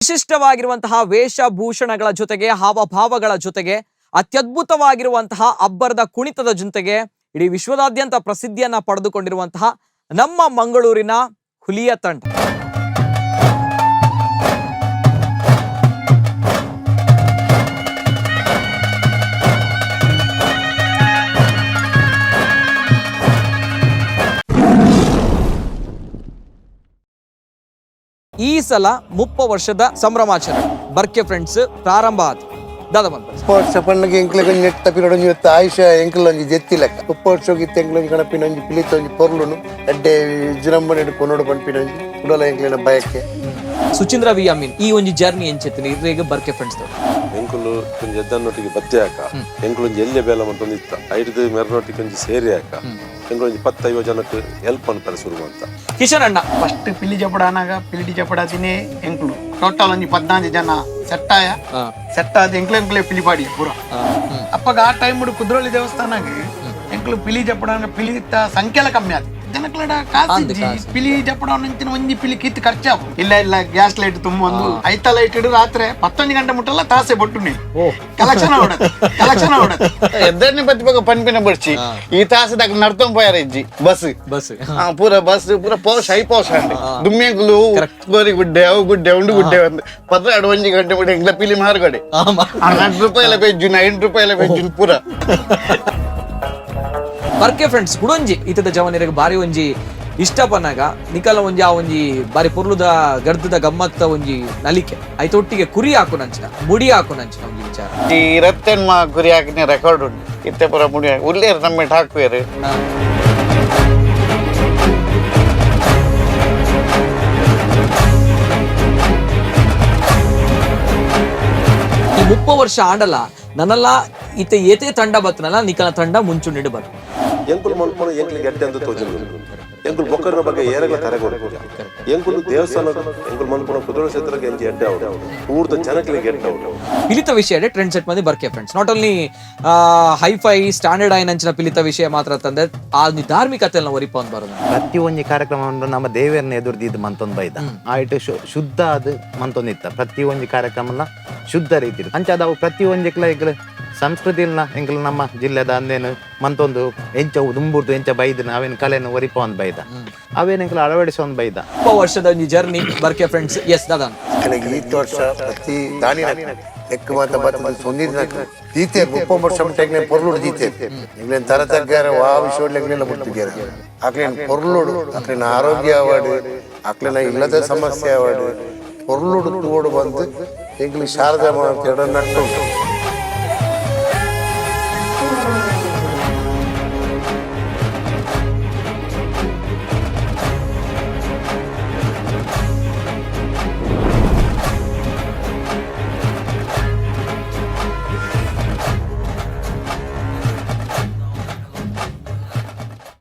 ವಿಶಿಷ್ಟವಾಗಿರುವಂತಹ ವೇಷಭೂಷಣಗಳ ಜೊತೆಗೆ, ಹಾವಭಾವಗಳ ಜೊತೆಗೆ, ಅತ್ಯದ್ಭುತವಾಗಿರುವಂತಹ ಅಬ್ಬರದ ಕುಣಿತದ ಜೊತೆಗೆ ಇಡೀ ವಿಶ್ವದಾದ್ಯಂತ ಪ್ರಸಿದ್ಧಿಯನ್ನ ಪಡೆದುಕೊಂಡಿರುವಂತಹ ನಮ್ಮ ಮಂಗಳೂರಿನ ಹುಲಿಯ ತಂಡ. ಈ ಸಲ 30 ವರ್ಷದ ಸಂಭ್ರಮಾಚರಣೆ ಬರ್ಕೆ ಫ್ರೆಂಡ್ಸ್ ಪ್ರಾರಂಭ ಆತು. ದಾದಾ ಬಂದ 30 ವರ್ಷ ಪಣ್ಣಗೆ ಎಂಕ್ಲೆಗ್ ಒಂಜಿ ನೆಟ್ಟ ಪಿರಡ್ ಒಂಜಿ ಇತ್ತೆ ಆಯುಷ್ಯ ಎಂಕ್ಲ ಒಂಜಿ ಜೆತ್ತಿ ಲೆಕ್ಕ. 30 ವರ್ಷಗ್ ಇತ್ತೆ ಎಂಕ್ಲ ಒಂಜಿ ಕಣಪಿನ ಒಂಜಿ ಪಿಲಿತ ಒಂಜಿ ಪೊರ್ಲುನು ಎಡ್ಡೆ ವಿಜೃಂಭಣೆಡ್ ಕೊನೊಡು ಪನ್ಪಿನ ಒಂಜಿ ಕುಡಲ ಎಂಕ್ಲೆನ ಬಯಕೆ. ಸುಚೀಂದ್ರ ವಿ ಅಮೀನ್, ಈ ಒಂಜಿ ಜರ್ನಿ ಎಂಚೆತ್ತಿನ ಇದ್ರೇಗ ಬರ್ಕೆ ಫ್ರೆಂಡ್ಸ್? ಎಂಕುಲು ಒಂಜಿ ಎದ್ದನ್ನೊಟ್ಟಿಗೆ ಬತ್ತೆ ಹಾಕ, ಎಂಕುಲು ಒಂಜಿ ಎಲ್ಲೆ ಬೇಲ ಮಂತೊಂದು ಇತ್ತ ಐಡ್ದು ಮೆರನೊಟ್ಟಿಗೆ ಒಂಜಿ ಸೇರಿ ಹಾಕ, ಎಂಕುಲು ಒಂಜಿ 10-50 ಜನಕ್ಕೆ ಹೆಲ್ಪ್ ಅನ್ಪರೆ ಶುರು ಅಂತ. ಕಿಶನ್ ಅಣ್ಣ. ಫಸ್ಟ್ ಪಿಲಿ ಜಪಡಾನಾಗ ಪಿಲಿ ಜಪಡಾತಿನೇ ಎಂಕ್ಲು ಟೋಟಲ್ ಒಂಜಿ 14 ಜನ ಸೆಟ್ಟಾಯ. ಸೆಟ್ ಆದ ಎಂಕ್ಲೆ ಎಂಕ್ಲೆ ಪಿಲಿ ಪಾಡಿ ಪೂರ. ಅಪ್ಪಗ ಆ ಟೈಮ್ ಕುದ್ರೋಳಿ ದೇವಸ್ಥಾನಗೆ ಎಂಕ್ಲು ಪಿಲಿ ಜಪಡಾನ ಪಿಲಿತ ಸಂಖ್ಯೆಲ ಕಮ್ಮಿ ಆತು, ಜನಕ್ಲೆಡ ಕಾಸು. ಪಿಲಿ ಜಪಡ ಅಂಚಿನ ಒಂಜಿ ಪಿಲಿ ಕಿತ್ತು ಖರ್ಚಾವು ಇಲ್ಲ ಇಲ್ಲ, ಗ್ಯಾಸ್ ಲೈಟ್ ತುಂಬ ಒಂದು ಐತ ಲೈಟ್ ಇಡು, ರಾತ್ರಿ 11 ಗಂಟೆ ಮುಟ್ಟಲ್ಲ ತಾಸೆ ಬೊಟ್ಟುನಿ, ಕಲೆಕ್ಷನ್ ಆವಡತ್ತೆ, ಕಲೆಕ್ಷನ್ ಆವಡತ್ತೆ. ಎದ್ದರ್ನಿ ಪತ್ತಿಪಗ ಪನ್ಪಿನ ಬಡ್ಚಿ, ಈ ತಾಸದಾಗ ನಡ್ತೊಂಡ್ ಪೋಯಾರ ಇಜ್ಜಿ ಬಸ್. ಬಸ್. ಆ, ಪೂರ ಬಸ್ ಪೂರ ಪೋಷ್ ಹೈ ಪೋಷ್ ಅಂಡ್ ದುಮ್ಮೆಂಕುಲು ಗೋರಿ ಗುಡ್ಡೆ ಅವು ಗುಡ್ಡೆ ಉಂಡು ಗುಡ್ಡೆ ಒಂದು 12 ಒಂಜಿ ಗಂಟೆ ಬಿಡಿ ಎಂಗ್ಲ ಪಿಲಿ ಮಾರುಗಡೆ 12 ರೂಪಾಯಿಲ ಪೆಜ್ಜುನ, 8 ರೂಪಾಯಿಲ ಪೆಜ್ಜುನ ಪೂರ. ಬರ್ಕೆ ಫ್ರೆಂಡ್ಸ್ ಕುಡೊಂಜಿ ಇತದ ಜವನಿರಿಗೆ ಬಾರಿ ಒಂಜಿ ಇಷ್ಟ ಪನ್ನಾಗ ನಿಕಲ ಒಂಜಿ ಆ ಒಂಜಿ ಬಾರಿ ಪೊರ್ಲುದ ಗರ್ದದ ಗಮ್ಮತ್ತ ಒಂಜಿ ನಲಿಕೆ ಐತೊಟ್ಟಿಗೆ ಕುರಿ ಹಾಕು ನಂಚಿನ, ಮುಡಿ ಹಾಕು ನಂಚಿನ ಒಂಜಿ ವಿಚಾರ. ಈ 28 ಗುರಿ ಹಾಕಿನ ರೆಕಾರ್ಡ್ ಉಂಟು. ಇತ್ತೆ ಪೂರ ಮುಡಿ ಉಲ್ಲೇರು ನಮ್ಮ ಹಾಕುವೇರು. ಈ 30 ವರ್ಷ ಆಂಡಲ ನನ್ನಲ್ಲ ಇತ್ತ ಏತೇ ತಂಡ ಬತ್ತನಲ್ಲ, ನಿಕಲ ತಂಡ ಮುಂಚೂಣಿಡು ಬತ್ತು. ಎಂಕುಲು ಮಲ್ಪನ ಎಂಕ್ಲಿಗೆ ಎಡ್ಡೆ ಅಂತ ತೋಜಿಲ್ಲ. ಎಂಕುಲು ಬೊಕ್ಕರ ಬಗ್ಗೆ ಏರಗಳ ತರೆಗೊಡು. ಎಂಕುಲು ದೇವಸ್ಥಾನ ಎಂಕುಲು ಮಲ್ಪನ ಕುದುರೆ ಕ್ಷೇತ್ರಕ್ಕೆ ಎಂಚಿ ಎಡ್ಡೆ ಅವಡು, ಊರ್ದ ಜನಕ್ಲಿಗೆ ಎಡ್ಡೆ ಅವಡು. ಪಿಲಿತ ವಿಷಯ ಟ್ರೆಂಡ್ ಸೆಟ್ ಮಂದಿ ಬರ್ಕೆ friends not only hi fi standard ಆಯ್ನಂಚಿನ ಪಿಲಿತ ವಿಷಯ ಮಾತ್ರ ತಂದೆ ಆ ಒಂಜಿ ಧಾರ್ಮಿಕತೆಲ್ಲ ಒರಿಪ ಒಂದು ಬರೋದು. ಪ್ರತಿ ಒಂಜಿ ಕಾರ್ಯಕ್ರಮವನ್ನು ನಮ್ಮ ದೇವರನ್ನ ಎದುರ್ದಿದ್ದು ಮಂತೊಂದು ಬೈದ ಆಯ್ತು ಶುದ್ಧ ಅದು ಮಂತೊಂದಿತ್ತ. ಪ್ರತಿ ಒಂಜಿ ಕಾರ್ಯಕ್ರಮನ ಶುದ್ಧ ರೀತಿ ಅಂಚಾದ ಅವು ಪ್ರತಿ ಒಂಜಿಕ್ಲ ಎಂಕ್ಲ ಸಂಸ್ಕೃತಿ ಇಲ್ಲ. ಎಂಕ್ಲ ನಮ್ಮ ಜಿಲ್ಲೆದ ಅಂದೇನು ಮಂತೊಂದು ಎಂಚ ದುಂಬುರ್ದು ಎಂಚ ಬೈದನ ಅವೇನು ಕಲೆನ ಒರಿಪ ಒಂದ್ ಬೈದ, ಅವೇನು ಎಂಕ್ಲ ಅಳವಡಿಸ ಒಂದ್ ಬೈದ. 30 ವರ್ಷದ ಒಂಜಿ ಜರ್ನಿ ಬರ್ಕೆ ಫ್ರೆಂಡ್ಸ್. ಎಸ್ ದಾದಾ. ನನಗೆ ಈ ವರ್ಷ ಪ್ರತಿ ದಾನಿನ ಎಕ್ಕು ಮಾತ ಬತ್ತದ ಸೊಂದಿನ ದೀತೆ 30 ವರ್ಷ ಮಟ್ಟ ಪೊರ್ಲುಡು ದೀತೆ. ಎಂಗ್ಲೇನ್ ತರ ತಗ್ಗಾರ ವಾ ವಿಷಯ ಎಂಗ್ಲೆಲ್ಲ ಮುಟ್ಟಿದ್ದಾರೆ. ಆಕ್ಲೇನ್ ಪೊರ್ಲುಡು, ಆಕ್ಲೇನ ಆರೋಗ್ಯ ಅವಾಡು, ಆಕ್ಲೇನ ಇಲ್ಲದ ಸಮಸ್ಯೆ ಅವಾಡು, ಪೊರ್ಲುಡು ತೋಡು ಬಂದು ಎಂಗ್ಲಿ ಶಾರದಾ ಮಾತೆ ನಟ್ಟು ಉಂಟು.